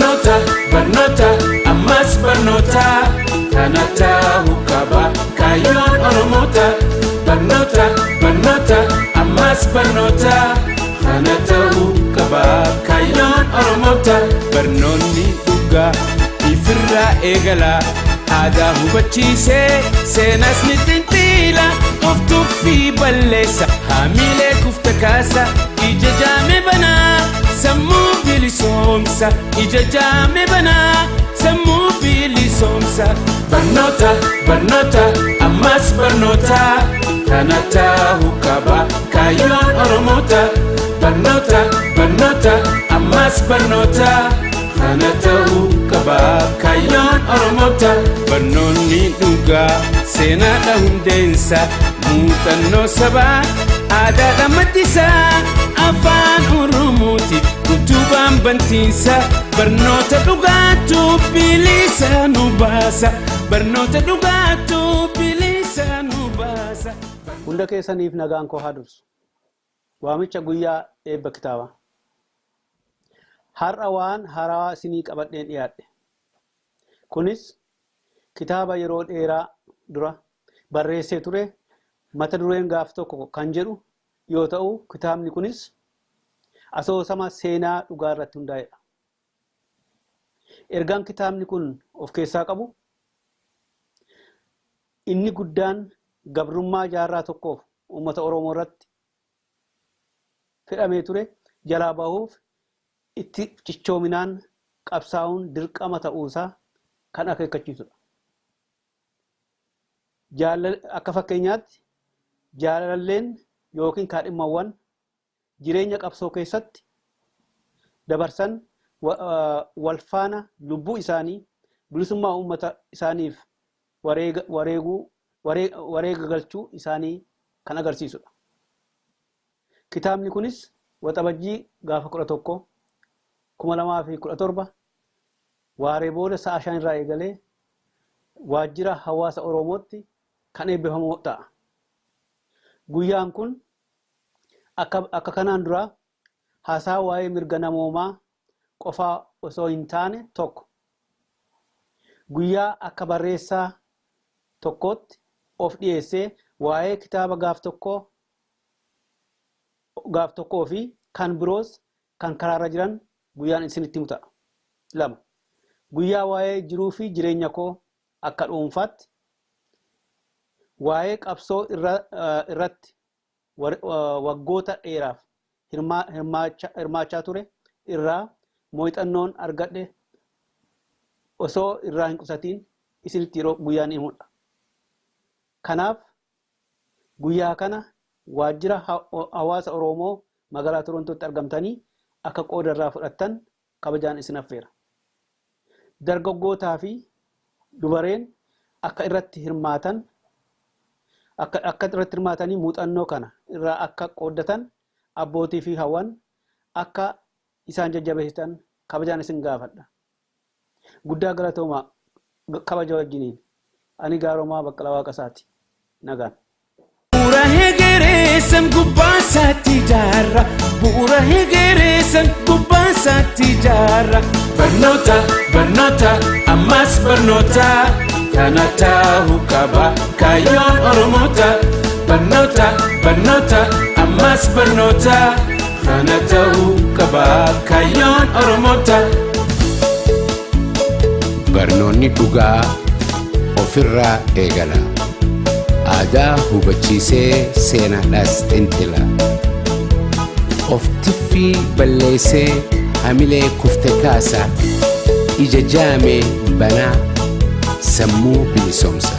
Barnoota, barnoota, ammas barnoota. Kana ta'uu qaba kaayyoon Oromoota. Barnoota, barnoota, ammas barnoota. Kana ta'uu qaba kaayyoon Oromoota. Barnoonni dhugaa ifirraa eegala. Aadaa hubachiisee seenas ni xinxiila. Of tuffii balleessa haamilee kufta kaasa. Ija jaame banaa sammuu bilisoomsa. Ija jaame banaa sammuu bilisoomsa. Barnoota, barnoota, ammas barnoota. Kana ta'uu qaba kaayyoon Oromoota. Barnoota, barnoota, ammas barnoota. Kana ta'uu qaba kaayyoon Oromoota. Barnoonni dhugaa seenaadha hundeensa. Muuxannoo sabaa aadaadha maddisaa. Afaan Oromooti utubaan bantiinsa. Barnoota dhugaatu bilisa nu baasa. Barnoota dhugaatu bilisa nu baasa. Hunda keessaniif nagaan koo haa dursu. Waamicha guyyaa eebba kitaabaa. Har'a waan haarawaa isinii qabadheen dhiyaadhe. Kunis kitaaba yeroo dheeraa dura barreessee ture mata dureen gaaf tokko kan jedhu yoo ta'u, kitaabni kunis asoosama seenaa dhugaa irratti hundaa'edha. Ergaan kitaabni kun of keessaa qabu inni guddaan gabrummaa jaarraa tokkoof uummata Oromoo irratti fedhamee ture jalaa bahuuf itti cichoominaan qabsaa'uun dirqama ta'uusaa kan akeekkachiisudha. Akka fakkeenyaatti jaalalleen yookiin kaadhimawwan jireenya qabsoo keessatti dabarsan walfaana lubbuu isaanii bilisummaa uummata isaaniif wareega galchuu isaanii kan agarsiisudha. Kitaabni kunis Waxabajjii gaafa 11 2017 waaree booda sa'a 5 irraa eegalee waajjira hawaasa Oromootti kan eebbifamu ta'a. Guyyaan kun akka kanaan duraa haasaa waa'ee mirga namoomaa qofaa osoo hin taane tokko guyyaa akka barreessaa tokkootti of dhiyeessee waa'ee kitaaba gaaf tokkoo fi kan biroos kan karaarra jiran guyyaan isinitti himu ta'a. 2. Guyyaa waa'ee jiruu fi jireenya koo akka dhuunfaatti waa'ee qabsoo irratti waggoota dheeraaf hirmaachaa ture irraa muuxannoon argadhe osoo irraa hin qusatiin isinitti yeroo guyyaan himudha. Kanaaf guyyaa kana waajjira hawaasa Oromoo magaalaa Torontootti argamtanii akka qooda irraa fudhattan kabajaan isin affeera. Dargaggootaa fi dubareen akka irratti hirmaatan akka irratti hirmaatanii muuxannoo kana irraa akka qooddatan abbootii fi hawwan akka isaan jajjabeessitan kabajaan isin gaafadha. Guddaa galatoomaa kabaja wajjiniin. Ani Gaaroomaa Baqqalaa Waaqasaati. Nagaan. Bu'uura hegereessan gubbaa isaatti ijaarra. Bu'uura hegereessan gubbaa isaatti ijaarra. Barnoota, barnoota, ammas barnoota. Kana ta'uu qaba kaayyoon Oromoota. Barnoota, barnoota, ammas barnoota. Kana ta'uu qaba kaayyoon Oromoota. Barnoonni dhugaa ofirraa eegala. Aadaa hubachiisee seenaadhaas xinxila. Of tiffii balleessee hamilee kufte kaasa. Ija jaame banaa sammuu bilisoomsa.